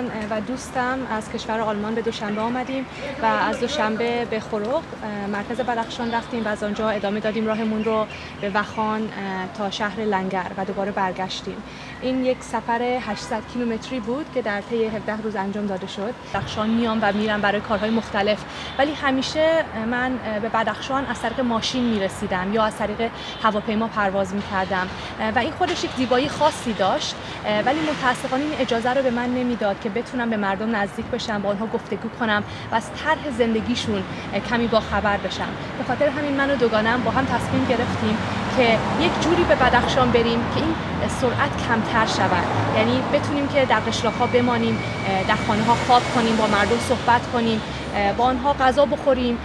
من و دوستم از کشور آلمان به دوشنبه آمدیم و از دوشنبه به خروق، مرکز بدخشان رفتیم و از آنجا ادامه دادیم راهمون رو به وخان تا شهر لنگر و دوباره برگشتیم. این یک سفر 800 کیلومتری بود که در طی 17 روز انجام داده شد. بدخشان میام و میرم برای کارهای مختلف، ولی همیشه من به بدخشان از طریق ماشین میرسیدم یا از طریق هواپیما پرواز میکردم و این خودش یک زیبایی خاصی داشت، ولی متاسفانه این اجازه رو به من نمیداد که بتونم به مردم نزدیک بشم، با آنها گفتگو کنم و از طرح زندگیشون کمی با خبر بشم. به خاطر همین من و دوگانم با هم تصمیم گرفتیم که یک جوری به بدخشان بریم که این سرعت کمتر شود، یعنی بتونیم که در قشلاق‌ها بمانیم، در خانه‌ها خواب کنیم، با مردم صحبت کنیم، با آنها غذا بخوریم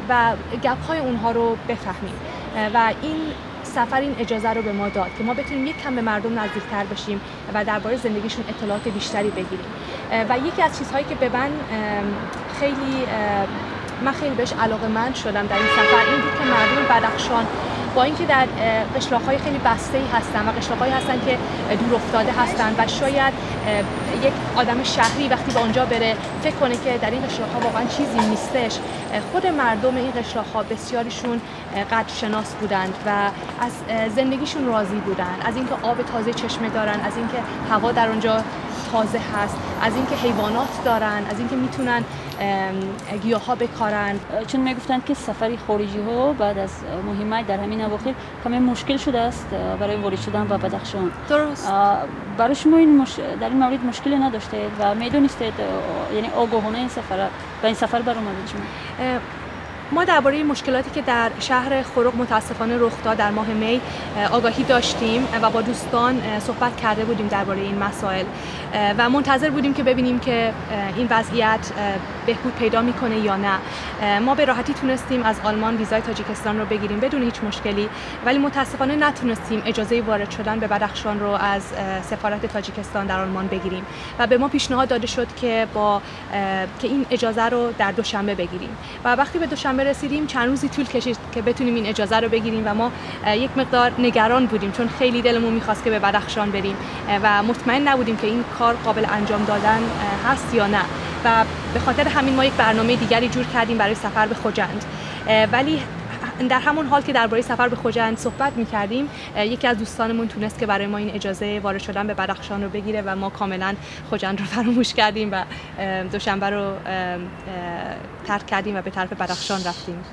و گپ‌های اونها رو بفهمیم. و این سفر این اجازه رو به ما داد که ما بتونیم یک کم به مردم نزدیکتر بشیم و درباره زندگیشون اطلاعات بیشتری بگیریم. و یکی از چیزهایی که به من خیلی من خیلی بهش علاقه‌مند شدم در این سفر این بود که مردم بدخشان با اینکه در قشلاق‌های خیلی بسته‌ای هستن و قشلاق‌هایی هستن که دور افتاده هستن و شاید یک آدم شهری وقتی به آنجا بره فکر کنه که در این قشلاق‌ها واقعا چیزی نیستش، خود مردم این قشلاق‌ها بسیاریشون قدرشناس بودند و از زندگیشون راضی بودند، از اینکه آب تازه چشمه دارن، از اینکه هوا در آنجا تازه هست، از اینکه حیوانات دارن، از اینکه میتونن گیاها بکارن. چون میگفتند که سفر خارجی ها بعد از مهمه در همین اواخر کمی مشکل شده است برای وارد شدن به بدخشان. درست. برای شما این در این مورد مشکلی نداشتید و میدونستید، یعنی آگاهانه این سفر به این سفر برآمدید شما؟ ما درباره مشکلاتی که در شهر خروق متاسفانه رخ داد در ماه می آگاهی داشتیم و با دوستان صحبت کرده بودیم درباره این مسائل و منتظر بودیم که ببینیم که این وضعیت بهبود پیدا میکنه یا نه. ما به راحتی تونستیم از آلمان ویزای تاجیکستان رو بگیریم بدون هیچ مشکلی، ولی متاسفانه نتونستیم اجازه وارد شدن به بدخشان رو از سفارت تاجیکستان در آلمان بگیریم و به ما پیشنهاد داده شد که که این اجازه رو در دوشنبه بگیریم. و وقتی به دوشنبه رسیدیم چند روزی طول کشید که بتونیم این اجازه رو بگیریم و ما یک مقدار نگران بودیم چون خیلی دلمون می‌خواست که به بدخشان بریم و مطمئن نبودیم که این کار قابل انجام دادن هست یا نه و به خاطر همین ما یک برنامه دیگری جور کردیم برای سفر به خجند. ولی در همون حال که درباره سفر به خجند صحبت می‌کردیم، یکی از دوستانمون تونست که برای ما این اجازه وارد شدن به بدخشان رو بگیره و ما کاملا خجند رو فراموش کردیم و دوشنبه رو ترک کردیم و به طرف بدخشان رفتیم.